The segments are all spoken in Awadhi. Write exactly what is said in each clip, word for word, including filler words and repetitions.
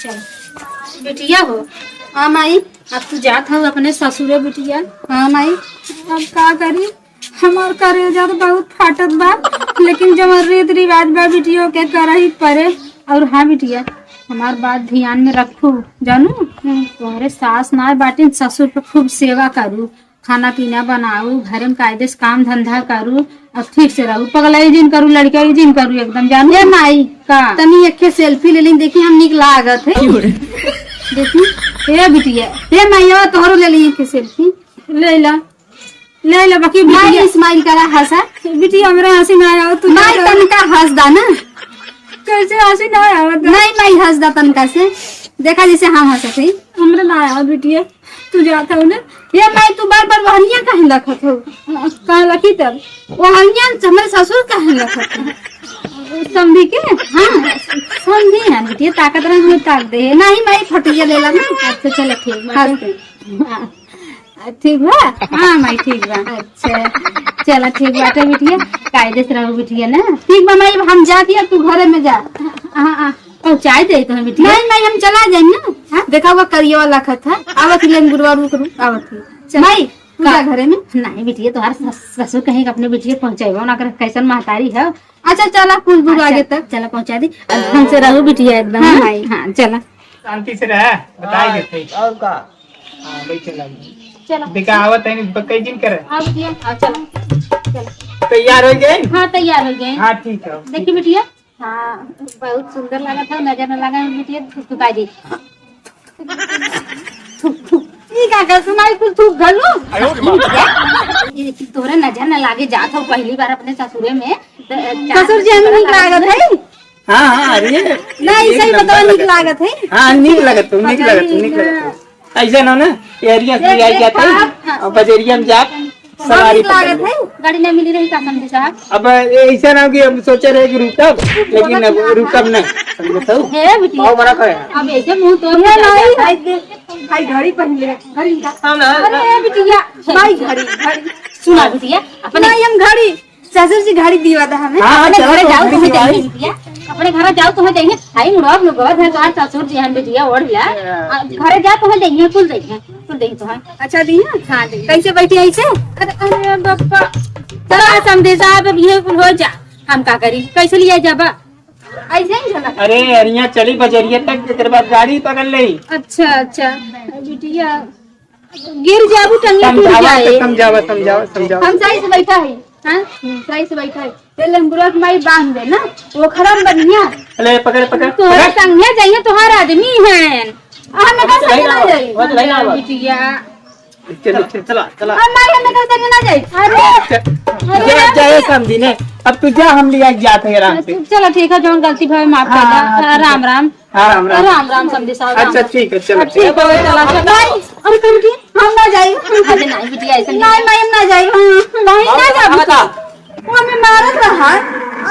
बिटिया हो, हाँ माई, अब तू जात हो अपने ससुरे बिटिया। हाँ माई, अब का करी, हमार करेजा तो बहुत फाटत बा, लेकिन जवन रीत रिवाज बा बिटिया के करही परे। और हाँ बिटिया, हमार बात ध्यान में रखू, जानू, तुम्हारे सास ना बाटिन, ससुर पे खूब सेवा करू, खाना पीना बनाऊ, घरे में कायदे से काम धंधा करू, और ठीक से रहू। पगलाई जिन करू, लड़का जिन करू एकदम, जानू। ए माई, का? तनी एक selfie ले ली, देखी हम नीक लागत है। देखी, ए बिटिया, ए माई, तोहरो ले ली एक selfie। ले ला, ले ला, बाकी माई बिटिया smile करा, हंसा। बिटिया, हमरा हंसी ना आवा, तू माई जा। तनका हंस दा ना। कैसे हंसी ना आवा? नहीं माई, हंस दा तनका से, देखा जैसे हम हंसत हई। हमरा ना आवा बिटिया। तू जात हऊ ना? ए माई, तू बार बार वहनिया काहे रखत हऊ? कहाँ रखी तब? वहनिया हमरे ससुर काहे रखत हऊ? समधी के? हाँ, समधी है बिटिया, ताकत रहे हमें ताक दे। नहीं माई, फटिया ले ला ना। अच्छा, चलो ठीक बा। हाँ, ठीक बा? हाँ माई, ठीक बा। अच्छा, चलो ठीक बाटे बिटिया, कायदे से रहू बिटिया ना। ठीक बा माई, हम जाती है, तू घरे में जा। हाँ, हाँ। पहुँचाई दे तो बिटिया। नहीं, नहीं, हम चला जाए ना। हाँ? देखा हुआ करिया वाला खत है। आवत ही लेंगुरवा, रुक, रुक, आवत ही। चल। माई, तू जा का? घरे में। नहीं बिटिया, तोहार सस-, ससुर कहीं अपने बिटिया पहुँचाइबो ना कर, कैसन महतारी है। अच्छा, चला, कुल बुल अच्छा, आगे तक। चला, पहुँचा दी। अब हमसे रहू बिटिया एकदम, हाँ, हाँ? भाई। हाँ, चला। शांति से रह, बताई हाँ, देते। और का? हाँ, बैठे लागी। चला। देखा, आवत है, नहीं, कई दिन करे। हाँ, बिटिया, हाँ, चला। चला। तैयार हो गए? हाँ, तैयार हो गए। हाँ, ठीक है। देखी बिटिया, हाँ, बहुत सुंदर लागत है, नजर न लगा, बिटिया, थुक थुकाई दे। थुक, थुक। ई का कर, सुनाई कुल थूक घलू। आयो रे माँ। ये कि तोरे नजर न लागे, जात हो पहली बार अपने ससुरे में, त, ससुर जी, हम नीक लागत है। हाँ, हाँ, अरे, नहीं, एक सही नंबर बताओ, नीक लागत है। लागत है। हाँ, नीक लागत हो, नीक पता लागत हो, नहीं, नीक लागत हो। हाँ। ऐसा ना, ना, एरिया से देख, आई देख, जाते हैं, हाँ, हाँ। और बजरिया में जात, सवारी नीक लागत पकड़ ले। है। गाड़ी नहीं मिली रही का समधी साहब? अब ऐसा ना हो कि हम सोचे रहे कि रुकब, लेकिन अब रुकब नहीं, समझत हो? हे बिटिया। पाव बड़ा खाया। अब ऐसे मुंह तोड़ के ये जा नहीं, जाता। भाई देख, भाई घड़ी पहन ले, घड़ी निकाल। हाँ ना, अरे ना। बिटिया, भाई घड़ी, घड़ी। सुना बिटिया, अपने नहीं, हम घड़ी, ससुर जी घड़ी दिवा दा हमें। हाँ, हाँ, अपने चलो, घरे तो जाओ, घड़ी तुम्हें दिवाई। देंगे बिटिया। अपने घरे जाओ, तुम्हें देंगे। आई मुड़वा लोगवा है, तोहार ससुर जी हैं बिटिया, ओढ़ ला। हाँ। आ, घरे जा, तुम्हें देंगे, कुल देंगे, कुल देंगे तुम्हें। अच्छा, दी है? हाँ, देंगे। कैसे बैठी ऐसे? अरे, अरे, बप्पा। चला, समधी साहब, अब ये कुल हो जा। हम का करी? कैसे लिया जाबा? ऐसे ही चला। अरे, अरिया चली बजरिया तक, तेरे बाद गाड़ी पकड़ ले। अच्छा, अच्छा। बिटिया, गिर जाबू, टंगिया टूट समझावा, जाए। समझावा, समझावा, समझावा। हम सही से बैठा है, हाँ? सही से बैठा है। ये लंगुरवा के माई बांध दे ना, वो खराब बनिया। ले, पकड़, पकड़, तोहरा पकड़। संगे जाइए, तोहार आदमी हैं। आ, हम एकर संगे ना जाई। बस, नहीं आवा। बिटिया। चल, चल, चला, चला। हम माई, हम एकर संगे ना जाई। अरे, चल। अरे, जा, जा, ये समधी ने। अब तू जा, हम लिया जाते हैं आराम से। चलो, ठीक है, जौन गलती भवे, माफ कर हाँ, दे। हाँ, ठीक है। राम, राम। हाँ, राम, राम। राम, राम, समधी साहब, राम, अच्छा, राम। ठीक है, चलो, अच्छा, ठीक है। ठीक है, चला, चला। नहीं, अरे, तुम की, हम ना जाई। अरे, नहीं, बिटिया, ऐसे नहीं। नहीं, नहीं, हम ना जाई। हाँ, नहीं, ना जाबू। वो हमें मारत रहा,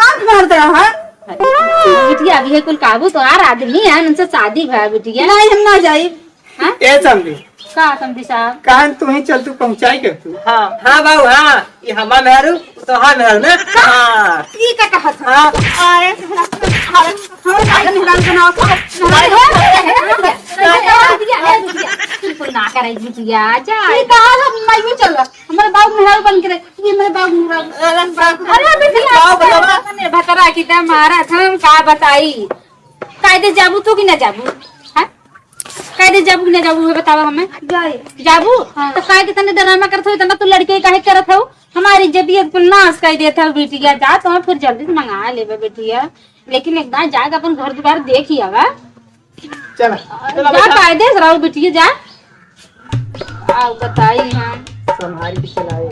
आँख मारत रहा। अरे, बिटिया, अभी ये कुल काबू तो आर आदमी है, उनसे शादी भा, बिटिया। नहीं, हम ना जाई। हाँ? ए समधी। का समधी साहब? कान तू ही चल, तू पहुँचाई के तू। हाँ, हाँ बाबू, हाँ, ये हमार मेहरू, तो हाँ मेहरू ना। हाँ। ई का कहत ह? हाँ। अरे, तोहरा, अरे, हम काहे निकाल के ना, अरे, अरे, अरे, बिटिया, बिटिया, बिटिया, बिल्कुल ना करे, बिटिया, जा। ई का हम मइयो चल, हमारे बाबू मेहरू बन के रहे, ये हमारे बाबू मेहरू। अरे, बिटिया, बाबू, बाबू। अपने भतरा की दम मारा था, हम का बताई? कायदे जाबू तू कि ना जाबू? हाँ? कायदे जाबू कि ना जाबू, ये बतावा हमें। जाई। जाबू? हाँ। तो कायदे तने डरामा करत हो, इतना तू लड़के काहे करत हो? हमारी इज्जत, इज्जत कुल नाश कर देत हो, बिटिया। जा तो फिर जल्दी से मंगा लेबे, बिटिया। लेकिन एक बार जाके अपन घर दुआर देख ही आवा। चला, चला जा, बेटा। कायदे से रहो, बिटिया, जा। आओ, बताई हम। संभाल के चलाओ।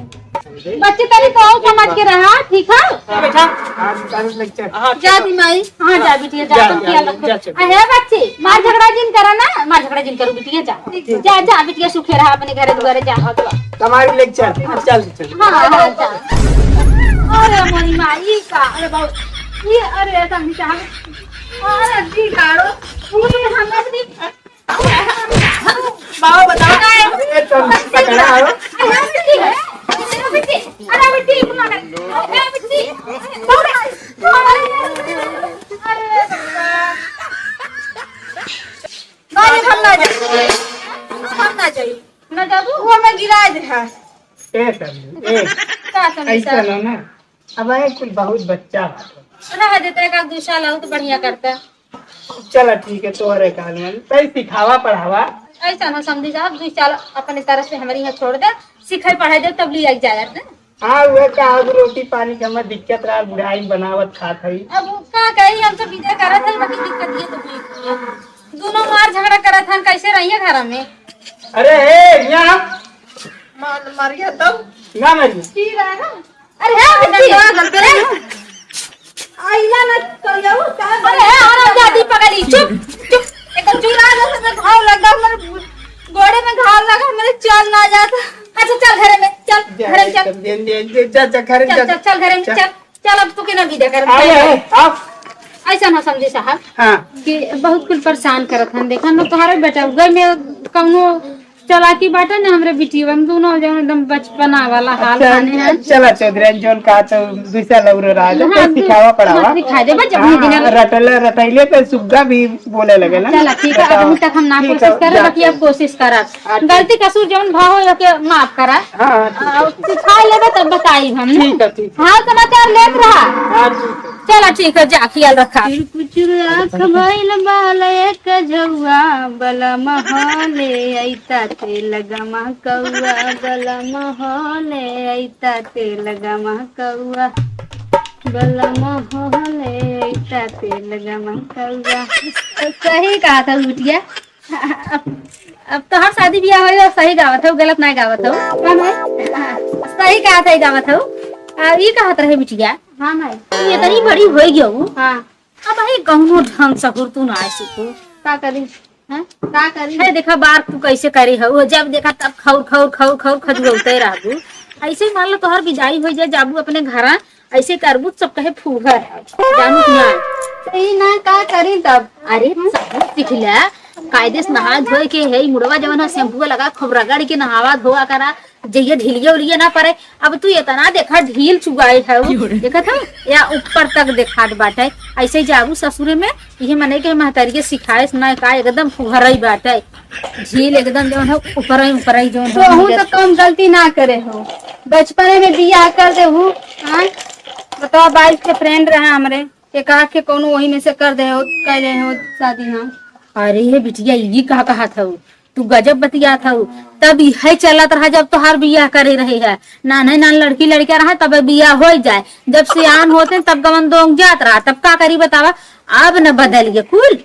बच्चे, तनी तो समझ के रहा, ठीक है? हाँ, बेटा। हाँ, हाँ, जा चलो। दी माई। हाँ, जा बिटिया, जा, जा, तुम जा, ख्याल जा, रखो। चलो। अरे बच्चे, मार झगड़ा जिन करा ना, मार झगड़ा जिन करो बिटिया, जा। ठीक है। जा, जा बिटिया, सुखे रहा अपने घरे दुआरे, जा। हाँ, चलो। तुम्हारी लेके चल। हाँ, चल, चल। हाँ, हाँ, जा। अरे मोरी माई का, अरे बाबू, ये, अरे समधी साहब, अरे जी काढ़ो, पूरे हम अपनी बाबा बताओ। ए, तुम पकड़ा हो। अरे हम ना जाई, हम ना जाई। ना जाबू? वो हमें गिरा दे है। ए समझू, ए। का समझू ऐसा साहब? ना ना, अब आए कुल बहुत बच्चा बाटे। रह देते एक आध दू साल और तो बढ़िया करता। चला ठीक है, तोहरे कहल मानी। तई सिखावा पढ़ावा। ऐसा ना समझी साहब, दू साल अपने तरफ से हमारे यहाँ छोड़ दे, सिखाई पढ़ाई दे, तब ले आई जाए अपने। हाँ, उहे का, अब रोटी पानी के हमें दिक्कत रहा, बुढ़ाई बनावत खात हई। अब का कही, हम तो विदा करत हई, बाकी दिक्कत ये तो हुई। दोनों मार झगड़ा करत हन, कैसे रहिए घर में? अरे हे, यहाँ मार, मारिया तब ना मारिया। की रहा है? अरे हे, बिट्टी। आइला ना करियो, का अरे हे, हरामजादी पगली, चुप, चुप, एकदम चुप। चूड़ा जैसे में घाव लगा, हमरे गोड़े में घाव लगा, हमरे चल ना जाता। अच्छा, चल घरे में, चल, जा, घरे में चल। जा, जा, जा, जा, जा, घरे में चल, जा। चल, चल, घरे में चल। चल, चल, अब तू के ना विदा कर। आओ, आओ, आओ। ऐसा ना समझी साहब हाँ। कि बहुत कुल परेशान करत हन। देखा ना, तोहरे बेटा उगई में कौनो चालाकी बाटे ना, हमरे बिटिया में दोनों जन एकदम बचपना वाला हाल अच्छा, खाने हैं। चला चौधरी, जौन कहा तो दूसरा लौरो रहा, तो हाँ, कोई दू-, सिखावा पढ़ावा। हाँ, सिखा दे, बस जब हाँ, दिन हाँ, रटले, रटैले पे सुग्गा भी बोले लगे ना। चला, ठीक है, बताओ। अभी तक हम ना ठीक कोशिश है, करे, जा। बाकी अब कोशिश करा। हाँ, ठीक। गलती कसूर जौन भा हो, ओके माफ करा। हाँ, ठीक। और सिखा लेबे तब बताई हम। ठीक है, ठीक है। हाल समाचार लेत रहा। हाँ, ठीक है। चला, ठीक है, जा, ख्याल रखा। कुचुर आँख भइल बाल एक झौआ, बलम हो ले अइता तेल गमा कौआ, बलम हो ले अइता तेल गमा कौआ, बलम हो ले अइता तेल गमा कौआ। सही कहा था बिटिया। अब, अब तोहार शादी बियाह होई और सही गावत हो, गलत ना गावत हो। हाँ माई। हाँ, सही कहा था, गावत हो। आ, ई कहत रहे बिटिया। हाँ माई। तू इतनी बड़ी होई गयो। हाँ। अब भाई कौनो ढंग सहूर तू ना आए सीखू। का करी? हैं? का करी? है देखा बार तू कैसे करे हो, जब देखा तब खौर, खौर, खौर, खौर खजुलते रहबू। ऐसे ही मान लो तोहर विदाई हो जाए, जाबू अपने घरा, ऐसे करबू सब कहे फूहर है। जानू कि ना? तो ई ना का करी तब? अरे सब सीख ले, कायदे से नहा धोए के है, ई मुड़वा जवन है शैम्पू लगा खूब रगड़ के नहावा धोआ करा, जइया ढीलिया उलिया ना परे। अब तू इतना देखा ढील चुआए है, क्यों रे? देखत हो या ऊपर तक देखात बाटे। ऐसे ही जाबू ससुरे में, इहे मने के महतारी के सिखाए से ना का एकदम फुहरई बाटे, ढील एकदम जवन है ऊपरई ऊपरई जवन है तोहू ढील। तो कम गलती ना करे हो, बचपने में बियाह कर दे हूँ। हाँ, बताओ, बाइस के फ्रेंड रहे हमरे, एक आख के कौनो वही में से कर दे हो, कर दे हो शादी। हाँ। अरे हे बिटिया, ई का कहत हऊ? तू गजब बतियात हऊ। तब इहे चलत रहा जब तोहार बियाह करे रहे है। नान्हे नान लड़की लड़का रहा तब बियाह हो जाए। जब सियान होते तब गवन दोंग जात रहा। तब का करी बतावा? अब न बदल गए कुल।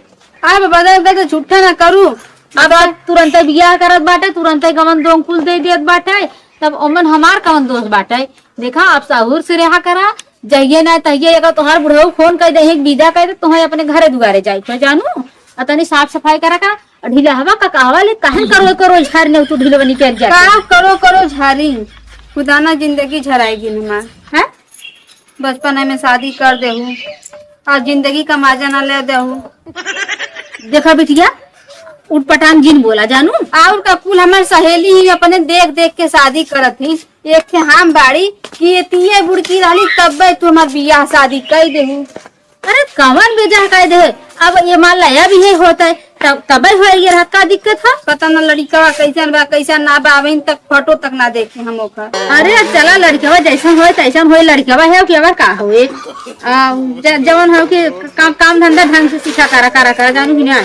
अब बदल गए तो झूठा ना करू। अब तो तुरंते बियाह करत बाटे, तुरंते गवन दोंग कुल दे देत बाटे। तब ओमन हमार कवन दोष बाटे? देखा, अब सहूर से रहा करा, जहिये ना तहिये अगर तोहार बुढ़ऊ फोन कर दे, एक विदा कर दे, तोहे अपने घरे दुआरे जाए के जानू, आ तनी साफ सफाई करा का, आ ढीला हवा का कहवा ले, काहे करो करो झारी ने तू ढीलवा निकल जाते। का करो करो झारी, खुदा ना जिंदगी झराएगी हमार। हैं? बचपन में शादी कर देहू, और जिंदगी का मजा ना ले देहू। देखा बिटिया, उटपटांग जिन बोला जानू। और का कुल हमार सहेली ही अपने देख देख के शादी करत ही। एक ठे हम बाड़ी कि ये तीये बुड़की रहली तब्बे तू हमार बियाह शादी कई देहू। अरे कवन बियाह कई दे? अब ये मान ला, अब ये होता है, तब, तबे होए ये रहा, का दिक्कत है? पता ना लड़िकवा कैसन बा, कैसन ना बा, अबहिन तक फोटो तक ना देखे हम ओकर। अरे चला लड़िकवा जैसन होए तैसन होए, लड़िकवा है कि अगर का होए? आ, ज-, जवन हो कि काम, काम धंधा ढंग से सीखा करा, करा, करा, जानू कि ना?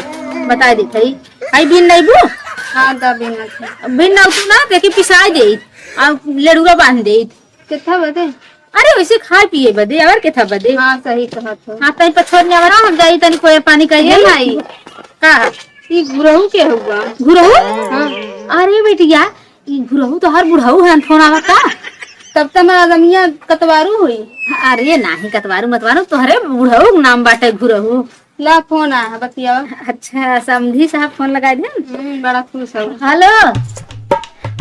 बताई देत हई। आई बिन नइबू? हाँ, दा बिन नइबू। बिन नइबू ना, देखी पिसाई देइत। आ लेड़ुआ बांध देइत। केथा बदे? अरे वैसे खाए पिए बदे, और केथा बदे? हाँ, सही कहत हो। हाँ, तनी पछोर ने आवा, हम जाई तनी कोई पानी करिए। ए माई। का? ई घुरहू के हुआ? घुरहू? हाँ। अरे बेटिया, ई घुरहू तो हर बुढ़ऊ है, फोन आवता। तब त हमार आदमिया कतवारू हुई। अरे नाही कतवारू मतवारू, तोहरे बुढ़ऊ के नाम बाटे घुरहू। ला, फोन आया है, बतियावा। अच्छा, समधी साहब फोन लगाए देन। हम्म, बड़ा खुश हो। हेलो,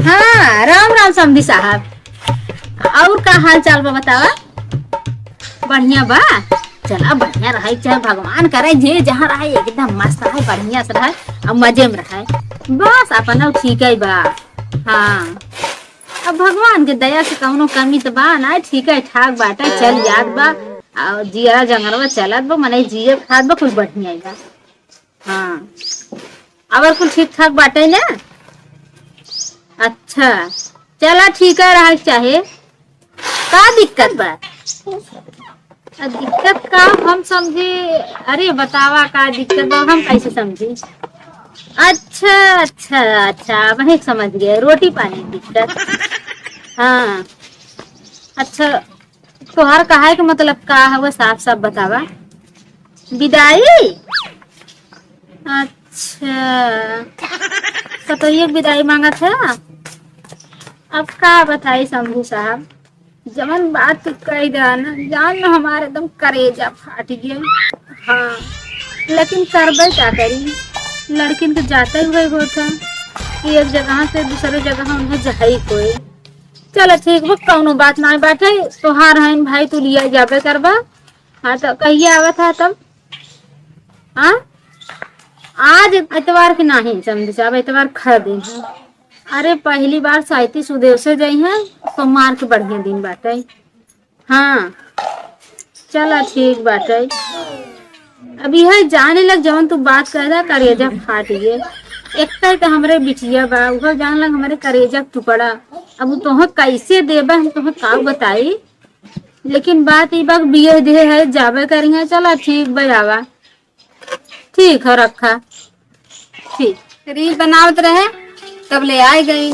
हाँ, राम राम समधी साहब। और का हाल चाल बा बतावा? बढ़िया बा? चला बढ़िया रहे, चाहे भगवान करे जे जहाँ रहे एकदम मस्त रहे, बढ़िया से रहे, अब मजे में रहे, बस अपना ठीक है बा। हाँ। अब भगवान के दया से कौनो कमी त बा ना, ठीक है ठाक बाटे, चल जात बा, और जिया जंगलवा चलत बा, मने जिए खात बा, कुछ बढ़िया ही बा। हाँ। अउर कुल ठीक ठाक बाटे ना? अच्छा, चला ठीक है, रहे चाहे। का दिक्कत बा? आ, दिक्कत का हम समझी? अरे बतावा का दिक्कत बा, हम कैसे समझी? अच्छा, अच्छा, अच्छा, वही समझ गए, रोटी पानी की दिक्कत। हाँ, अच्छा, तोहार कहाए के मतलब का हवे, साफ साफ बतावा। बिदाई? अच्छा, कतोइये के बिदाई मांगत है। अब का बताई शंभू साहब, जवन बात तू कह दे ना, जान लो हमारे एकदम करेजा फाट गया। हाँ, लेकिन करबे का करी, लड़किन के जाते हुए होत है कि एक जगह से दूसरे जगह उन्हें जाई कोई। चलो ठीक बा, कौनो बात नाई बाटे, तोहार हईन भाई, तू लिया जाबे करबा। हाँ, तो कहिया आवत है तब? हाँ, आज एतवार के नाहीं समझी, अब एतवार खा दिन है। अरे, पहली बार साइती सुदेव से जाई है, सोमवार के बढ़िया दिन बाटे। हाँ, चला ठीक बाटे। अब यह जाने लग, जवन तू बात कह रहा, करेजा फाट गए। एक तो हमरे बिटिया बा, उहो जान लग हमरे करेजा के टुकड़ा। अब उ तोहे कैसे देबा, हम तोहे का बताई। लेकिन बात ई बा, बिये देह है, जाबे करिहे। चला ठीक बा, आवा। ठीक है, रखा। ठीक। रील बनावत रहे, तब ले आए गई।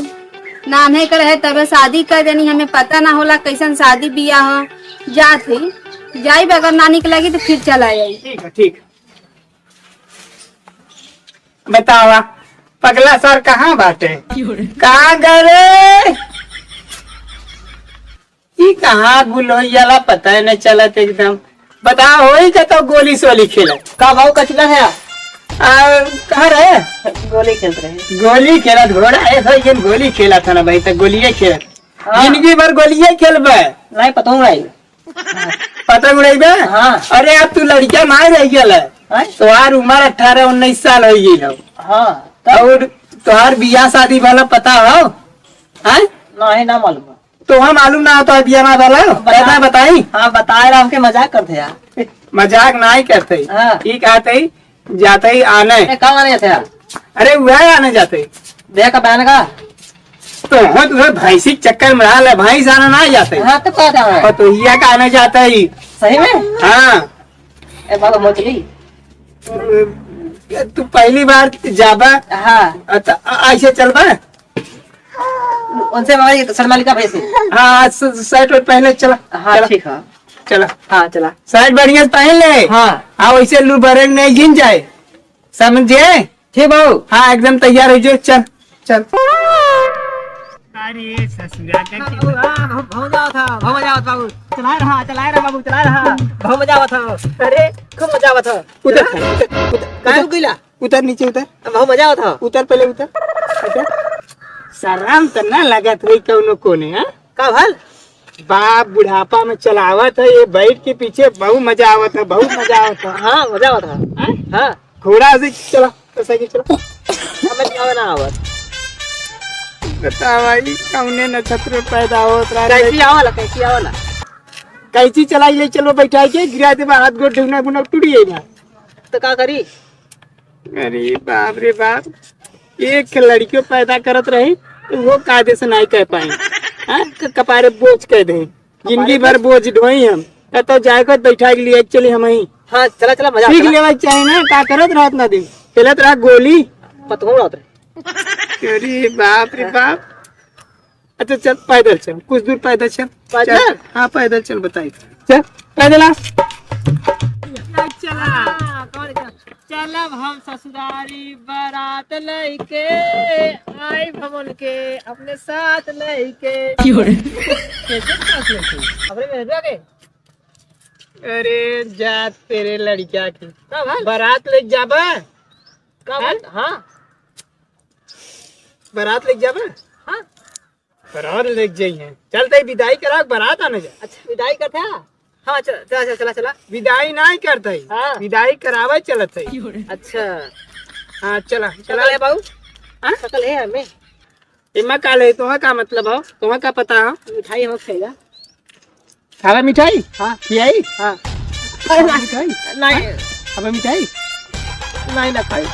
नान्हे के रहे, तबे शादी कर देनी। हमें पता ना होला कैसन शादी बियाह हो। जात ही, जाइब, अगर ना निक लगी तो फिर चला आई। ठीक है, ठीक। बतावा, पगला सर कहाँ बाटे? कहाँ गए रे? ई कहाँ गुल होइ जाला, पता ही नहीं चलत एकदम। बता, होई का तो गोली सोली खेलत। का भाव कचला है? आ, कहाँ रहे? गोली खेलत रहे। गोली खेलत, घोड़ा है सो, ये गोली खेलत है ना भाई, तो गोलिये खेलत। हाँ। जिंदगी भर गोलिये खेलबे। नहीं, पतंग उड़ाई। पतंग उड़ाइबे? हाँ। अरे, अब तू लड़का ना रह गया है। हाँ? तोहार उम्र अठारह उन्नीस साल हो गई हो। हाँ, तब? और तोहार बियाह शादी वाला पता हो? हाँ? नहीं, ना मालूम है। तोहा मालूम ना हो तो बिया ना डाला? बता। कैसा बताई? हाँ, बताए रहा, हमके मजाक करते यार। मजाक नाई करते। हाँ। ई कहते ही, जाते ही आने। ए, कब आने थे यार? अरे, वह आने जाते। भैया का बहन का? तो हो, तू भैंसी के चक्कर में रहा ले, भैंस आने ना जाते। हाँ, तो कहाँ जाना है? पतोहिया का आने जाते ही। सही में? हाँ। ए, बाबा, मछली। तू पहली बार जाबा? हाँ। अच्छा, आ-, ऐसे चलबा? उनसे मंगाई शर्मालिका भैया से। हाँ, स-, शर्ट वर्ट पहने चला। हाँ, चला। ठीक है। चला। हाँ, चला। शर्ट बढ़िया से पहन ले। हाँ। हाँ, वैसे लू बरेंग नहीं गिन जाए। समझे? ठीक बाबू। हाँ, एकदम तैयार हो जो। चल, चल। अरे ससुरा का हाँ, बाबू, हाँ, भाव, भाव जावत है, भाव जावत बाबू। चला रहा, चला रहा बाबू, चला रहा। भाव मजा आवत है। अरे, खूब मजा आवत है। उतर, उतर, उतर, काहे उतर। रुक गइला? उतर, नीचे उतर। अब हम मजा आवत ह। उतर, पहले उतर। उतर। शर्म त ना लगत होई कौनो कोने, हाँ? का भल? बाप बुढ़ापा में चलावत है, ये बैठ के पीछे बहुत मजा आवत है, बहुत मजा आवत है। हाँ, मजा आवत है। हाँ? हाँ। घोड़ा से चला, तो साइकिल चला। हमें चलावे ना आवत। बता भाई, कौने नक्षत्र में पैदा होत रहा? कैंची आवाला, कैंची आवाला। कैंची चलाई ले चलो, बैठा के गिरा देबा, हाथ गोड़ ढुकना बुना टूट जाई ना। तो का करी? अरे बाप रे बाप, एक लड़कियों पैदा करत रही तो वो कायदे से नहीं कह पाई। हाँ, क-, कपारे बोझ कह दे, जिंदगी भर बोझ ढोई हम। कहता जाए को बैठा के लिए चली हम ही। हाँ, चला, चला, मजा सीख चला। लेवा चाहिए ना, का करत रहत ना दिन, खेलत रहा गोली। पतंग उड़ावत रहे। अरे बाप रे बाप। अच्छा चल, पैदल चल, कुछ दूर पैदल चल। पैदल? चल, हाँ, पैदल चल, बताई। चल, पैदल आ। चला। हाँ, कौन चला? चलब हम ससुरारी बारात लइके, आई भवन के अपने साथ लइके। क्यों रे? कैसे साथ लइके? अपने मेहरुआ के? अरे, जा तेरे लड़किया की। का भल? बारात लेके जाबा? का भल? हाँ। बारात लेके जाबा? हाँ। बारात लेके जाई हैं। चल, तई विदाई करा, बारात आने जा। अच्छा, विदाई करते हैं? हाँ, चला, चला, चला, चला, चला। विदाई नाई करते ही। हाँ। विदाई करावे चलत है। अच्छा। हाँ, चला, चला। शकल है बाबू? हाँ? शकल है हमें। एमा का ले, तोहा का मतलब हो? तोहा का पता हो? मिठाई हम खाएगा। खाला मिठाई? हाँ। खियाई? हाँ। अरे ना। मिठाई? नहीं। हाँ? अब मिठाई? नहीं ना खाई।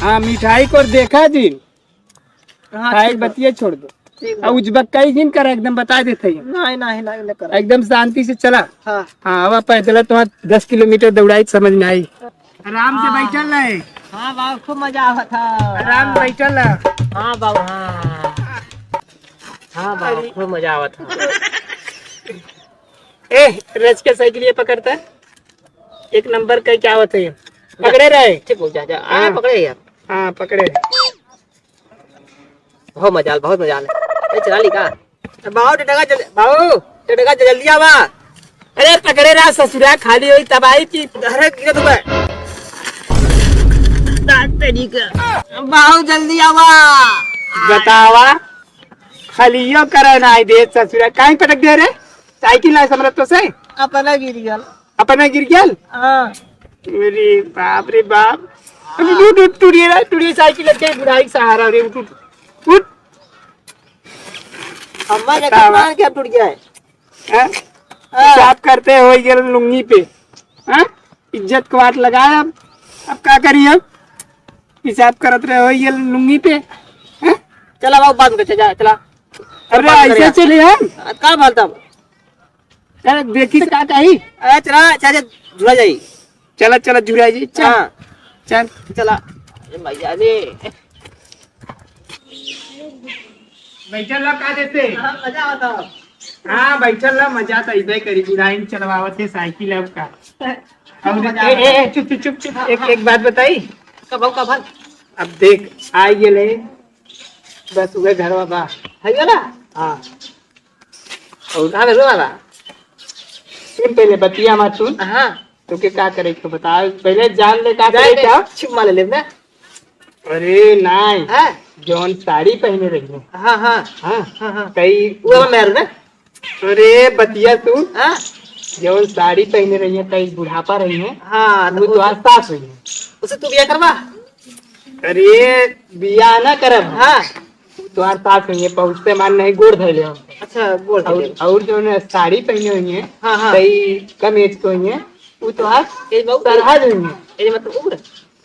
हाँ, मिठाई को देखा जी। हाँ, खाए ठीक बा। बतिया छोड़ दो। ठीक बा। अब उजबक्कई जिन करा, एकदम बता देते हैं। नहीं, नहीं, नहीं, नहीं करा। एकदम शांति से चला। हाँ। हाँ, अब पैदल तो दस किलोमीटर दौड़ाई, समझ में आई। आराम से हाँ। बैठल रहे। हाँ बाबू, खूब मजा आवत है। आराम से बैठल रहे। हाँ बाबू, हाँ। हाँ बाबू, खूब मजा आवत है। ए, रच के साइकिल ये पकड़ता है। एक नंबर का क्या होता है? पकड़े रहे। ठीक हो जा, जा। आ, हाँ। पकड़े यार। हाँ, पकड़े। बहुत मजा आल, बहुत मजा आल। ए, चला ली का? बाबू, टटका जल-, बाबू, टटका जल्दी आवा। अरे, पकड़े रहा ससुरा, खाली होई तब आई कि अरे, गिरत हुआ। दांत तेरी का। बाबू, जल्दी आवा। बतावा, खलियो करे ना आई दे ससुरा, काहे पटक दे रे? साइकिल ना समरत तो से? अपना गिर गल। अपना गिर गल? हाँ। अरे बाप रे बाप। अब उठ, उठ, टूटिए ना, टूटिए साइकिल लग गई, बुढ़ाई के सहारा रे, उठ, उठ, उठ। अम्मा के बतावा। मार के अब टूट गया है। हैं? हाँ। पेशाब करते हो ये लुंगी पे। हैं? इज्जत को हाथ लगाए अब। अब का करी हम? पेशाब करत रहे हो ये लुंगी पे। हैं? चला बाबू, बात करते जा, चला। अरे बात ऐसे करिया। चले हम? आ, का बोलता हूँ? अरे देखी तो का कही? अरे चला, चाचा झुला जाई। चला, चला, झुला जाई, चल। हाँ। चल। चला। ए भैया रे। बैठल रह का देते? हाँ, मजा आवत है। हाँ, बैठल रह, मजा तो अइबे करी। बुढ़ाइन चलवावत है साइकिल अब का। अब मजा ए, आवत ए, है। ए, चुप, चुप, चुप, चुप। हाँ, एक, हाँ। एक बात बताई? कब, कब? अब देख, आ गेले। बस उहे घरवा बा। है वाला? हाँ। और कहाँ पे वाला? सुन पहले बतिया मत सुन। हाँ। तोके का करे के बता, पहले जान ले का जाए करे दे, का? चुप मार ले ना। अरे नाई, हाँ। जौन साड़ी पहने रही है। हाँ, हाँ। हाँ। हाँ, हाँ। कई वो मेहर ना? अरे बतिया तू। हाँ। जौन साड़ी पहने रही है, कई बुढ़ापा रही है। हाँ, तो वो वो तो आज सास हुई है। उसे तू बिया करवा? अरे बिया ना करब। हाँ। तोहार सास हुई है, पहुँचते मान नहीं गोड़ धइले हम। अच्छा, गोड़ और, धइले। और जौन साड़ी पहने हुई है, हाँ, हाँ। कई कम एज के हुई है, वो तोहार एज बहुत सरहज हुई है। एज मतलब उम्र?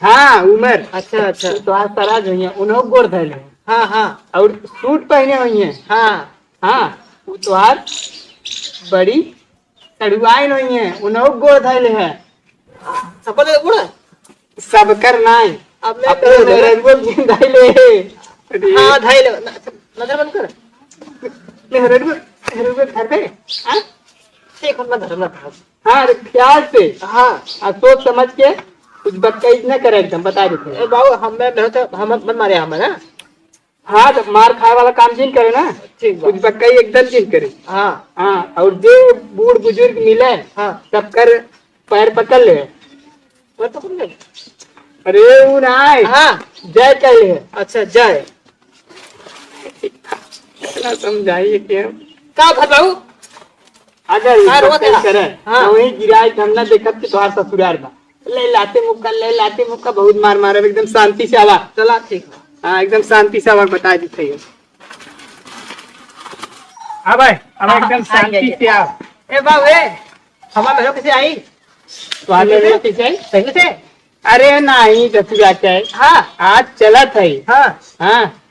हाँ, उम्र। अच्छा, अच्छा। वो तोहार सरहज हुई है, उन्हों गोड़ धइले हैं। हाँ, हाँ। और सूट पहने हुई है। हाँ। हाँ, वो तोहार बड़ी सड़ुआइन हुई है, उन्हों गोड़ धइले है। सबकर गोड़? सबकर नाई। अब मैं अपने मेहररुआ के धइले है। अरे। हाँ, धइले। न-, नजर बंद कर। मेहररुआ, मेहररुआ घर पे? हाँ? ठीक, हम ना धरम ना धरम। हाँ, अरे ख्याल से। हाँ। आ, सोच समझ के कुछ बकवास ना करे, एकदम बता देते हैं। ए बाबू, हम, मैं, मैं तो, हम मत मारे हम ना। हाँ, तो मार खाए वाला काम जिन करे ना। ठीक बा। कुछ बकवास एकदम जिन करे। हाँ। हाँ, और जो बूढ़ बुजुर्ग मिले, हाँ। सबकर पैर पकड़ ले। पैर पकड़ ले? अरे, वो ना है। हाँ। जय कह ले। अच्छा, जय। इतना समझाइए कि हम का भर बाबू? अगर का रोत बकवास है? करे, हाँ। तो वही गिराए के हम ना देखत कि तोहार ससुरार बा। ले लाते मुक्का, ले लाते मुक्का, बहुत मार मारब, एकदम शांति से आवा। चला, ठीक बा। हाँ, एकदम शांति से आवा, बता दी थे। हाँ भाई, अब हाँ, एकदम हाँ, शांति आइए, से आवा। ए बाबू, ए, हमार मेहरो कैसे आई? तो आज मेहरो कैसे आई? सही से? अरे नहीं, ससुरा के। हाँ। आज चलत है। हाँ। हाँ।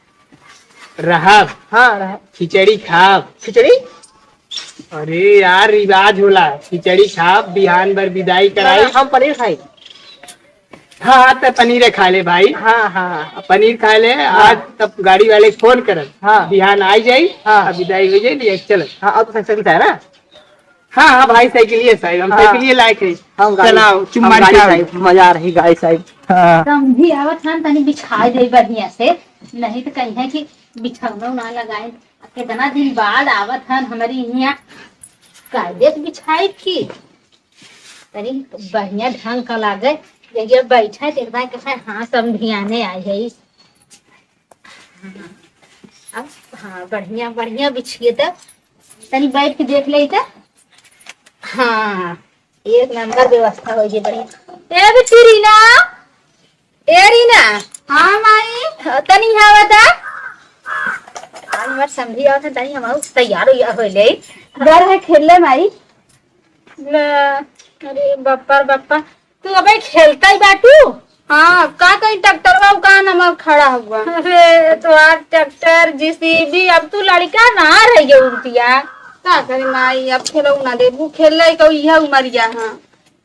रहब। हाँ, रहब। खिचड़ी खाब। खिचड़ी? अरे यार, रिवाज होला, खिचड़ी खाब, बिहान भर विदाई कराई। ना, ना, हम पनीर खाई। हाँ, हाँ, त पनीर खा ले भाई। हाँ, हाँ। पनीर खा ले, हाँ। आज तब गाड़ी वाले के फोन करब। हाँ। बिहान आई जाई, हाँ। अब विदाई हो जाई, ले चल। हाँ, अब तो साइकिल है ना? हाँ, हाँ भाई, साइकिल ये साहब, हम हाँ। साइकिल ये लायक है। हम गाड़ी, चलाओ, चुम्मा हम गाड़ी चाहो। साहब, मजा आ रही गाड़ी साहब। हाँ। समधी आवत हन, तनी बिछाई दे बढ़िया से, नहीं तो कहीं है कि बिछौना ना लगाए। कितना दिन बाद आवत हन हमारी यहाँ, कायदे से बिछाई की। तनी बढ़िया ढंग का लागे, जहिया बैठे, देखता है कैसे, हाँ, समधियाने आई है। अब, हाँ, बढ़िया, बढ़िया बिछिए त। तनी बैठ के देख ले त। हाँ, एक नंबर व्यवस्था हो गई, बढ़िया। ए बिट्टी रीना, ए रीना। हाँ, माई। हाँ, तनी यहाँ बता। आज हमार समधी आवत है, तनी हम तैयार उयार हो ले। डर है खेल ले, माई। ना, अरे बप्पा रे बप्पा, तू अबे खेलता ही बाटू? हाँ, का कहीं ट्रैक्टरवा का हमार खड़ा हुआ। अरे, तोहार ट्रैक्टर, जेसीबी, अब तू लड़का ना रह गयो बिटिया। का करी माई, अब खेलऊ ना देबू, खेल लाई कऊ इहे उमरिया, हाँ।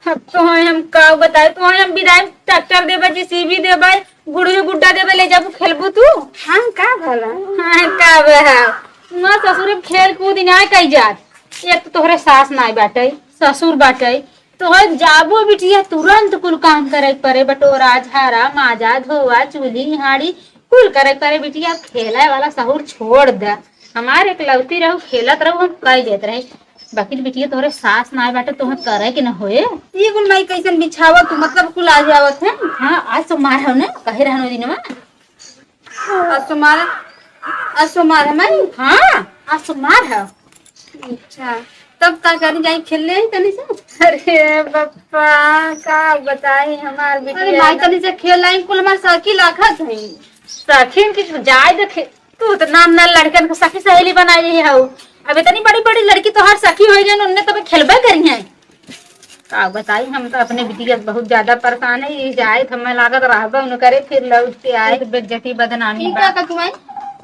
अब तोहई हम का बताई, तोहई हम बिदाई ट्रैक्टर देबे, जेसीबी देबे, गुड़ही गुड्डा देबे, ले जाबू, खेलबू तू? हाँ, का भला? हाँ, का बा? माँ ससुर खेल कूद ना कई जात। एक तो तोहरे सास नाई बाटे, ससुर बाटे, तोहर जाबो बिटिया तुरंत कुल काम करे के परे, बटोरा, झारा, माजा, धोवा, चूल्ही, हाड़ी, कुल करे के परे बिटिया। खेले वाला सहूर छोड़ दे। हमार एकलौती रहू, खेलत रहू, हम कई देत रहे, बाकी बिटिया तोहरे सास नाय बाटे, तोहर करे के न होए। ई कुल माई कैसन बिछावत तू, मतलब कुल आ जावत है। हाँ, आज सोमार हो ना, कहे रहनो दिनवा। आज सोमार, आज सोमार है माई? हाँ, आज सोमार है। अच्छा, तब का करी, जाई खेल ले आई तनी से। अरे बप्पा, का बताई हमार अरे बिटिया माई, ना। तनी से खेल आई, कुल हमार सखी लाखत है। सखिन की जाए दे खे-, तू तो नाम ना लड़कन को सखी सहेली बनाई रही हऊ। अब इतनी बड़ी बड़ी लड़की तोहार सखी होई गई, उनने तब खेलबे करी है। का बताई, हम तो अपने बिटिया से बहुत ज्यादा परेशान है। ये जाए तो हमें लागत रहबे उनकरे, फिर लौट के आए तो बेइज्जती बदनामी ई बा। का कथुआई?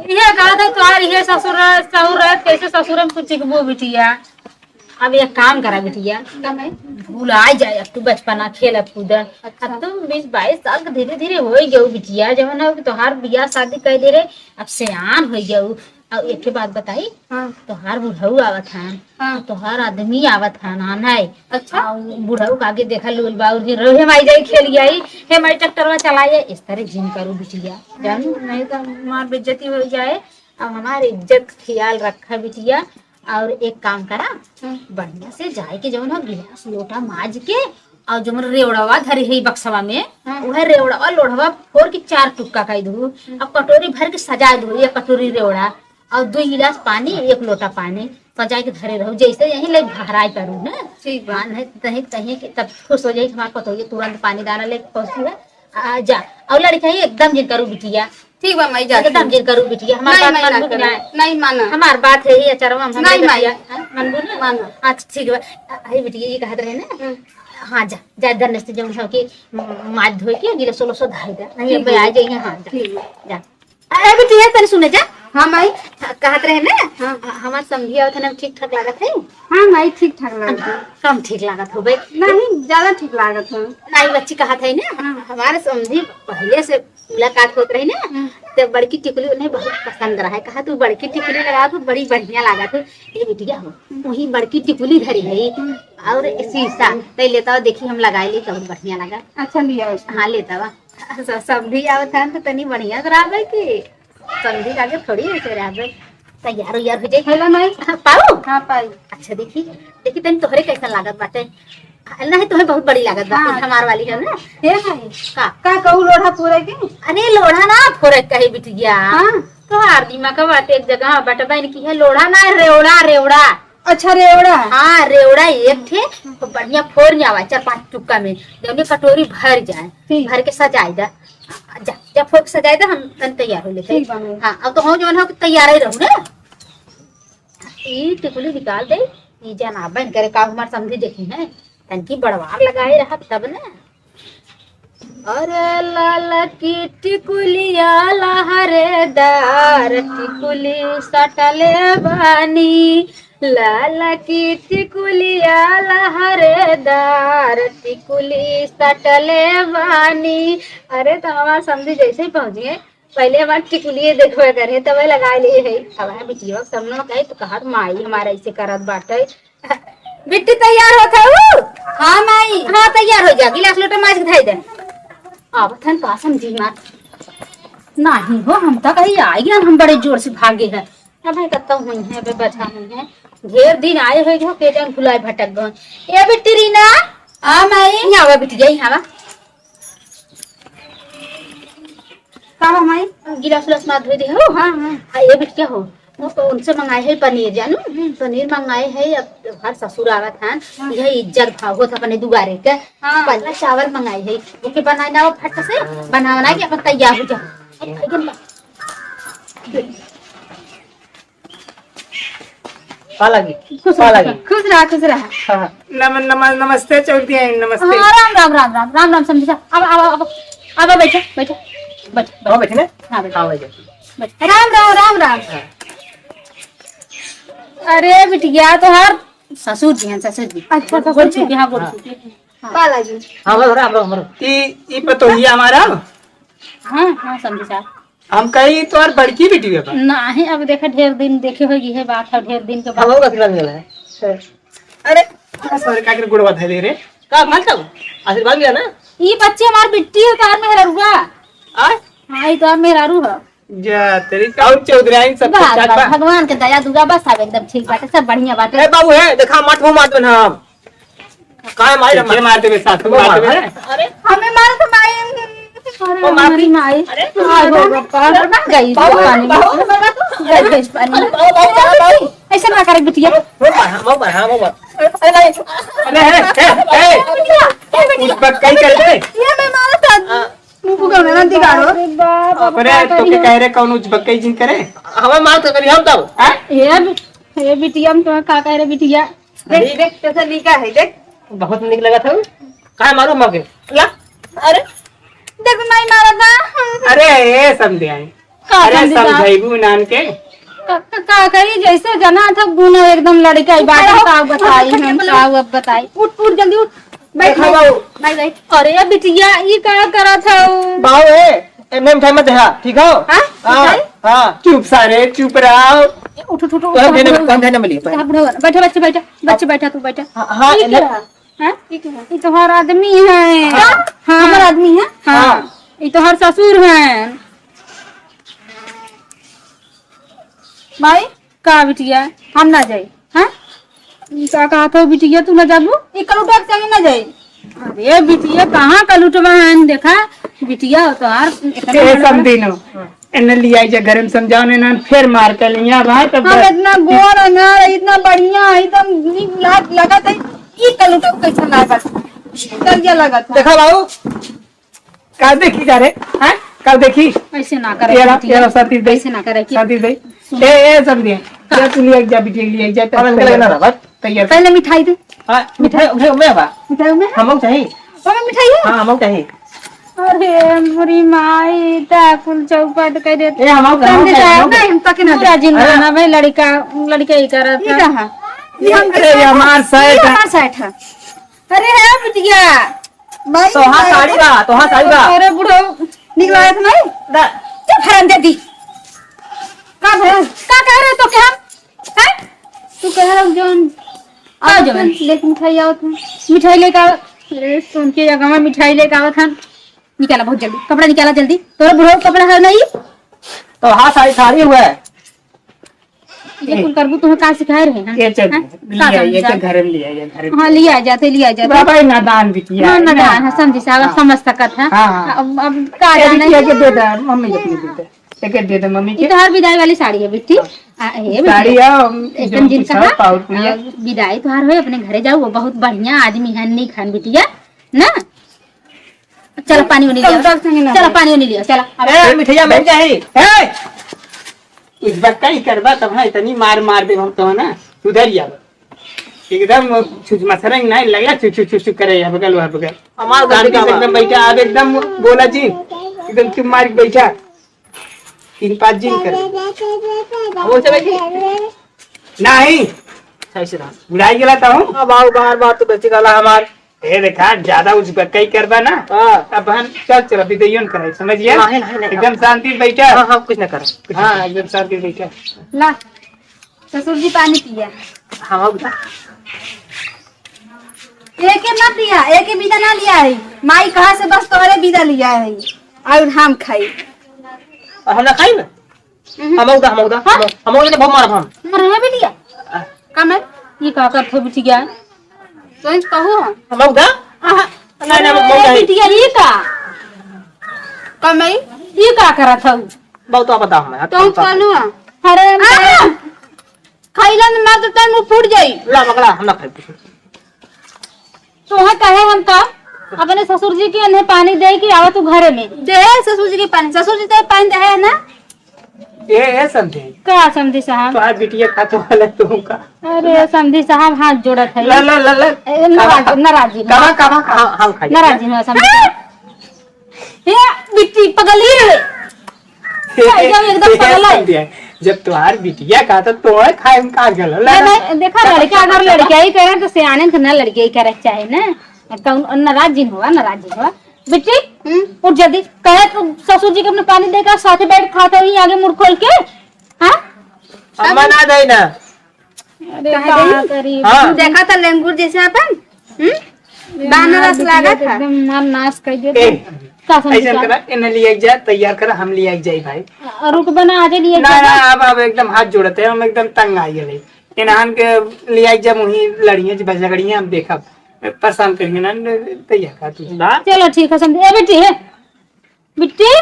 ये कहा था तोहार ये ससुर ससुर है, कैसे ससुर में कुछ चिकबो बिटिया। अब एक काम करा बिटिया, का भाई? भुला जाए अब तू बचपना खेल कूद। अच्छा। अब तू बीस बाईस साल के धीरे धीरे हो गयो बिटिया, जवन है तोहार बियाह शादी कर दे रहे, अब सियान हो गयो। अब एक ठे बात बताई, हाँ। तोहार बुढ़ऊ आवत हन, हाँ। तोहार आदमी आवत हन, हाँ, नहीं? अच्छा। आ, उ बुढ़ऊ का आगे देखा लूल बाउर जी, रहो, "हे माई जाई खेल आई, हे माई ट्रैक्टरवा चलाई," इस तरह जिन करू बिटिया, जानू, नहीं तो हमार बेइज्जती हो जाए। अब हमार इज्जत ख्याल रखा बिटिया, और एक काम करा, हाँ। बढ़िया से जाए के जौन हो गिलास लोटा माज के, और जौन रेवड़वा धरे है बक्सवा में, हाँ। वह रेवड़वा लोढ़वा फोर के चार टुक्का कर दू, हाँ। और कटोरी भर के सजा दू, एक कटोरी रेवड़ा, और दो गिलास पानी, एक लोटा पानी सजाए के धरे रहू, जैसे यहीं ले भराई करू ना। ठीक बा। हाँ, नहीं, नहीं, कहीं के तब खुश हो जाई, हमार पतोहिए तुरंत पानी दाना लेके पहुँची है। आ, जा, और लड़का ही एकदम जिन करू बिटिया। ठीक बा माई, जा। एकदम जिन करू बिटिया, हमार नहीं, बात माई, ना मानबू कि करू। नहीं? नहीं माना। हमार बात है ही अचरवा में, हम नहीं, नहीं माई। बतिया, हाँ, मानबू ना? माना। अच्छा, ठीक बा। अरे बिटिया, ये कहत रहे ना? हम्म। हाँ, जा, जा, दरने से जौन हो के, म-, माथ धोए के, गिलास उलास धोए दे। नहीं, ठीक अब बा। आ जाइए, हाँ, जा, ठीक बा। जा। अरे बिटिया, तनी सुने जा। हाँ माई। हाँ, कहत रहे ना? हाँ। ह-, हमार समधी आवत है ना, ठीक ठाक लागत है? हाँ माई, ठीक ठाक लागत है। कम ठीक लागत हो बे। नहीं, ज्यादा ठीक लागत है। नहीं, बच्ची कहत है ना, हाँ। हमारे समधी पहले से मुलाकात होत रही ना, हम्म। तो बड़की टिकुली उन्हें बहुत पसंद रहा है। कहा, "तू बड़की टिकुली लगा, तू बड़ी बढ़िया लागत हो।" ए बिटिया हो, हम्म। वही बड़की टिकुली धरी है, हम्म। और शीशा, ते लेता हो, देखी हम लगाए ली, बहुत बढ़िया लगा। अच्छा, लिया उसको। हाँ, लेता हुआ। स-, समधी आवत हन तो तनी बढ़िया से रहबे की। समधी के आगे थोड़ी ऐसे रहबे। तैयार उयार हो जाई। हेलो माई। हाँ, पाऊ? हाँ, पाई। अच्छा, देखी, देखी तनी तोहरे कैसन लागत बाटे। नहीं, तोहे बहुत बड़ी लागत बा। हाँ। हमार वाली है ना। हे माई। का? का कहू लोढ़ा फोरे के? अरे, लोढ़ा ना फोरे कहे बिटिया। हाँ। तोहार दिमाग का बात एक जगह बटबैन की है, लोढ़ा ना, रेवड़ा, रेवड़ा। अच्छा, रेवड़ा। हाँ, रेवड़ा एक ठे, तो बढ़िया फोर आवा, चार पांच टुक्का में, जौने कटोरी भर जाए, ठीक। भर के सजाई दा। जा, जा फोर के सजाई दा, हम तन तैयार हो लेते। ठीक बा, मैम। हाँ, अब तो हम जौन हो तैयार ही रहू ना। ई टिकुली निकाल दे, ई जनाबन करे का हमार समधी देखी है, तनकी बड़वार लगाए रहा तब ना। अरे लाल की टिकुलिया लहरेदार, टिकुली सटले बानी, लाल की टिकुलिया लहरेदार, टिकुली सटले बानी। अरे तो हमार समधी जैसे ही पहुँच गए, पहले हमार टिकुलिए देखबे करे, तबे लगा लिए है। अब है बिटिया, सब लोग कहे तो कहत माई हमारा ऐसे करत बाटे। बिट्टी तैयार होत हऊ? हाँ माई। हाँ, तैयार हो जा, गिलास लोटा माज के धई दे। आवत हन का समधी माँ? नहीं हो, हम तो कहीं आ गया, हम बड़े जोर से भागे हैं। अब है कत्ता हुई है, अबे बचा हुई है। ढेर दिन आए हुए हो, के जान भुलाए भटक गए। ए बिट्टी रीना। हाँ माई। यहाँ आवा बिटिया, यहाँ आवा। का बा माई? गिलास उलास मार धोई दे हो। हाँ, हाँ। आ, ये बिटिया हो, वो तो उनसे मंगाए है पनीर, जानू? हम्म। पनीर मंगाए है, अब हर ससुर आवत हन, हाँ। यह इज्जत भाव होत अपने दुआरे के। हाँ। पहला चावल मंगाए है, ओके बनाए ना वो फट से, बना बना के अपन तैयार हो जा। अब खाइए ना। पा लागी, खुश पा रहा, लागी। खुश रहा, खुश रहा। हाँ, हाँ। नम-, नम-, नमस्ते चौधरी, नमस्ते। हाँ, राम, राम, राम, राम, राम, राम, समधी सा। अब, अब, अब, अब बैठो, बैठो। बैठ, हाँ, बैठ। बैठे ना? हाँ, बैठ। हाँ, बैठ। बैठ। राम, राम, राम, राम। हाँ। अरे बिटिया, तोहार ससुर जी हैं, ससुर जी। अच्छा, ससुर गोड़ जी। छू के, हाँ, गोड़ हाँ। छू के। हाँ। बालाजी। हाँ, बोलो, राम, राम, राम। ई, ई पतोहिया हमारा? हाँ, हाँ, समधी साहब। हम कही तोहार बड़की बिटिया बा। नाहीं, अब देखा, ढेर दिन देखे होई, इहे बात है, ढेर दिन के बाद। हम लोग आशीर्वाद मिला है। अरे, अरे, सर, का के गोड़वा धइले रे? का भल तब? आशीर्वाद लिया ना? ई बच्ची हमार बिट्टी है, तोहार मेहररुआ। आय? हाँ, ई तोहार मेहरारू है। जा, तेरी का चौधराइन सब बस, ठीक ठाक बस, बा? भगवान के दया दुआ बस, सब एकदम ठीक बाटे, सब बढ़िया बाटे। ए बाबू, है, देखा, मत मुंह मार देना हम। काय माई रे, पीछे मार देबे, सासू मार देबे। अरे, हमें मार तो माई। अरे, ओ मार हमारी दी। माई। अरे, आ गो बाबा, गई बाबू, पानी में। बाबू, गई पानी में। बाबू, बाबू, बाबू। ऐसे ना करे बिटिया। मऊ मार, मऊ मार, हाँ, मऊ मार। अरे, नहीं। अरे, ए, ए, ए। ए, बिटिया। उस वक्त कहीं कर दे। ये मैं मारा था। हाँ। मुंह को ना दिगाड़ो। अरे बाप, अब अरे, का तो के करी? कह रहे कौन उजबकई जिन करे? हमें मार तो करी हम तब। हाँ? ये, ये बिटिया, हम तो का कह रहे बिटिया? देख, अरे। देख, कैसा निका है, देख। बहुत निक लगा था। काहे मारू माँ के? ला। अरे। देख, नहीं मारा था। अरे, ए, समधी आई। का अरे, समधी था? समझाइबू नान के। का, का, का करी, जैसे जना था गुनो एकदम लड़का ही बात, का बताई हम, का अब बताई। उठ, उठ, जल्दी उठ। बैठ, देखा बैठ, बाबू। बैठ, बैठ। अरे, बिटिया, ई का करत हऊ? बाबू, ए, एन्ने मिठाई मत देहा, ठीक हो? हाँ? हाँ, मिठाई? हाँ, चुप सारे, चुप रहो। उठ, उठ, उठ, उठ, तोहन उठ, भेने, उठ। तोहन भेने मिली, तोहन। हाँ, बुढ़वा, बैठा, बच्चे, बैठा, बच्चे, बैठा, तू बैठा। हाँ, हाँ, ई एन्ने। का है? हाँ? ई का है? ई तोहार आदमी है। हाँ। हाँ। हमार आदमी है? हाँ। हाँ। ई तोहार ससुर है। माई? का बिटिया? हम ना जाई। हाँ? ई का कहत हो बिटिया, तू ना जाबू? ई कलुटा के संगे ना जाई। अरे बिटिया, कहाँ कलुटवा है? देखा, बिटिया तोहार इतना ए, बड़ा समधी नो। एन्ने लियाई जा, घर में समझाओ ने, ना फेर मार के लिया भाई, तब हम बस। इतना गोर अनार, इतना बढ़िया, एकदम नीक लाग, लगत है। ई कलुटा कैसा लागत? करिया लगत है। देखा बाबू, का देखी जा रे? हैं? का देखी? ऐसे ना करे ये ला, बिटिया। ये ला, साथी दे। ऐसे ना करे कि साथी दे। सुन। ए, ए, समधी। का? जा, तू लियाई जा, बिटिया, लियाई जा, अब इनके तैयार। लगना था, बस। तैयार। पहले मिठाई दे। हाँ, मिठाई, उठे, उठे, बा। मिठाई में? हमको चाहिए। बाबा, मिठाई है? हाँ, हमको चाहिए। अरे, मोरी माई, ता कुल चौपट कर देते। ए, हमको, हमको समझे चाहिए, जाए हमको। ना, हम तक ना पूरा दे। जिंदगी अरे। ना भाई, लड़का, लड़का ही करत ये है। कहाँ? ये हम अरे, ये हमार सेठ ये है। हमार सेठ है। अरे, है बिटिया। भाई, तोहार भाई। साड़ी बा, तोहार साड़ी बा। अरे बुढ़ऊ, निकला है तुम्हारी? दा। चुप हराम जादी। का भला? का कह रहे तो क्या? हैं? तू कह रहा जौन का आवत जौन? हन, लेके मिठाई आवत हन। मिठाई लेके आवत। अरे, सुन के या गाँव मिठाई लेके आवत हन। निकाला बहुत जल्दी, कपड़ा निकाला जल्दी। तोरा बुढ़ऊ कपड़ा है नहीं? तोहार साड़ी, साड़ी हुआ है। ये कुल करबू, तुम्हें का सिखाए रहे हैं? ये चल, हैं? का लिया, जाने ये जा? चल, घर में लिया, ये घर में हाँ, लिया। लिया जाते, लिया जाते। बाबा, ये नादान बिटिया हाँ, है, नादान ना? है, समझी साहब, हाँ। समझ सकत है। हाँ, हाँ। अब, अब का ये जाने? बिटिया के दे दे, मम्मी के दे दे। एक दे दे मम्मी ये के। तो हर विदाई वाली साड़ी है, बिट्टी। हाँ। आ, ये साड़ी बिटिया। है, हम एकदम जो जिनका कुछ है, पाउर पुड़िया। आ, विदाई तोहार होए, अपने घरे जाओ, वो बहुत बढ़िया आदमी है, नीक है बिटिया, ना? चला पानी उनी लिया। चल, चल, चल, चला पानी उनी लिया, चला। अब ए, मिठैया बन जाही। ए! कुछ बक्का ही करबा तब है, इतनी मार मार दे हम तो ना। सुधर जाबा। एकदम छुछ मसरंग नहीं लगे, छु, छु, छु, छु करे, यहाँ बगल, वहाँ बगल। हमार शांति से एकदम बैठा, आप एकदम बोला जी। एकदम चुप मार के बैठा। तीन पाँच दिन कर। वो चले जी। नहीं। सही से रहा। बुढ़ाई गेला तो हूँ। अब आओ, बार बार तो बेची गाला हमार। ए देखा, ज्यादा उजबकई करबा ना। हाँ। अब हम चल, चल, अभी दइयो न कराई, समझ गया? नहीं, नहीं, नहीं। एकदम शांति से बैठा। हाँ, हाँ, कुछ ना करो। हाँ, एकदम शांति से बैठा। ला, ससुर जी पानी पिया। हाँ, आओ बेटा। एके ना पिया, एके बिदा ना लिया है। माई कहा से बस तोहरे बिदा लिया है। और हम खाई। और हम ना खाई ना? हम्म। हम उदा, हम उदा, हाँ? हम, हम उदा, बहुत मारब हम। मरे बिटिया। आ। का मैं? ये का करत हो बिटिया? तो इस कहू हम। हम उदा? आहा। नहीं, नहीं, हम उदा अरे ही। बिटिया, ये का? का मैं? ये का करत हो? बहुत आप बता हमें, तो हम कहलू हम। अरे आ! खैलन मत, तन मुंह फूट जाई। ला, पकड़ा, हम ना खाई कुछ। तोहे कहे हम तो अपने ससुर जी के एन्हे पानी दे के आवा तू घरे में। दे ससुर जी के पानी, ससुर जी तो पानी दे है ना। ए, ए, समधी। का समधी साहब? तोहार बिटिया खातो वाला तू का। अरे, समधी साहब, हाथ जोड़त है। ला, ला, ला, ला। ए, नाराज, कावा, नाराज जी, कावा, कावा, कावा, हम खाई। नाराज जी, समधी साहब। हे बिट्टी पगली रे। एकदम, एकदम पगल है। जब तुम्हार बिटिया का तो तोहे खाए में का गल है? नहीं, नहीं, देखा लड़का अगर लड़का ही करे तो सियाने के ना लड़का ही करे चाहे ना। कौन नाराज जिन हुआ, नाराज जिन हुआ। बिट्टी, हम्म? उठ जल्दी। कहे तो ससुर जी के अपने पानी देकर साथे बैठ खाते हुई आगे मुड़ खोल के। हाँ? अम्मा ना दे ना। अरे कहाँ का गई? करी? हाँ। देखा था लेंगुर जैसे अपन? हम्म? बानर अस लागत है। एकदम मार नाश कर दे ए, तो। का समझ ऐसा का? करा, इन्हें लिए एक जाए, तैयार करा, हम लिए एक जाए भाई। और रुक बना, आजे लिए एक ना, जाए। ना, अब, अब एकदम हाथ जोड़ते हैं, हम एकदम तंग आ गए। इन्हान के लिए एक जाए, वहीं लड़िए, जब झगड़िए, हम देखब। परेशान करेंगे ना, तैयार कर तू। चलो ठीक है, समझ, ए बेटी, ए, बिट्टी,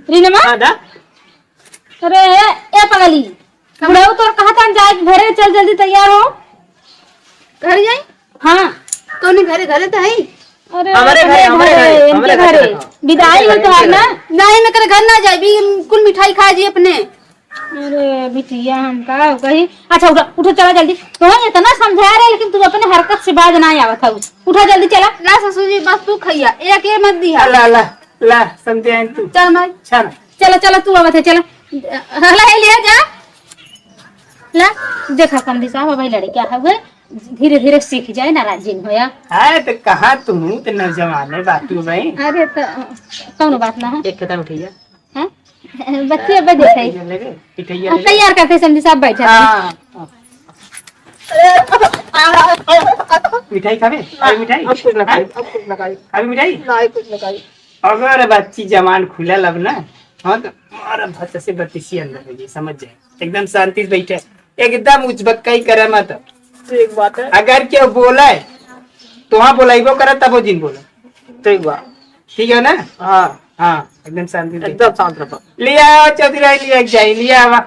रीनमा? हाँ, दा। अरे, ए पगली, बुढ़ऊ तोर कहा था जाए घरे, चल जल्दी तैयार हो। घर जाई? हाँ। कौन घरे? घरे तो है। अरे, हमारे घरे, अपने हमारे घरे, घरे, इनके हमारे घरे। घरे। विदाई हो तोहार ना? नहीं, मैं तेरे घर ना जाए, भी कुल मिठाई खा जी अपने। अरे बिटिया, हम का कही। अच्छा, उठो, उठो, चला जल्दी। तो इतना समझा रहे, लेकिन तू अपने हरकत से बाज ना आवत हऊ। उठा जल्दी, चला। ला ससुर जी, बस तू खइया, एक ये मत दिया। ला, ला, ला, समझे हैं तू। चल माई। चल। चला, चला, तू आवत है, चला। हला, ये लिया जा। ला, देखा समधी साहब, भाई लड़का है हुए, धीरे धीरे सीख जाए, नाराज जिन होया। है तो कहाँ तू, तो नौजवान है बातू भाई। अरे तो कौनो बात ना है। एक कदम उठैया। हैं? बच्चे अब बैठे हैं। ये ले रे, मिठाइया हम ले ले। तैयार करते समधी साहब बैठे हैं। हाँ, हाँ। मिठाई खाबे? नहीं, अभी मिठाई? अब कुछ ना खाई, अब कुछ ना खाई। अभी मिठाई? नहीं, कुछ ना खाई। अगर बच्ची जमान खुला लब ना, हाँ, तो मारा भत से बत्तीसी अंदर हो जाई, समझ जाए। एकदम शांति से बैठे, एकदम उचबक्कई करे मत। ठीक बात है। अगर केहू बोले, तो हाँ बोलाइबो करे, तबो जिन बोले। ठीक बा। ठीक है ना? हाँ। हाँ, एकदम शांति से। एकदम शांत रहो। लिया चौधरी, लिया जाए, लिया आवा।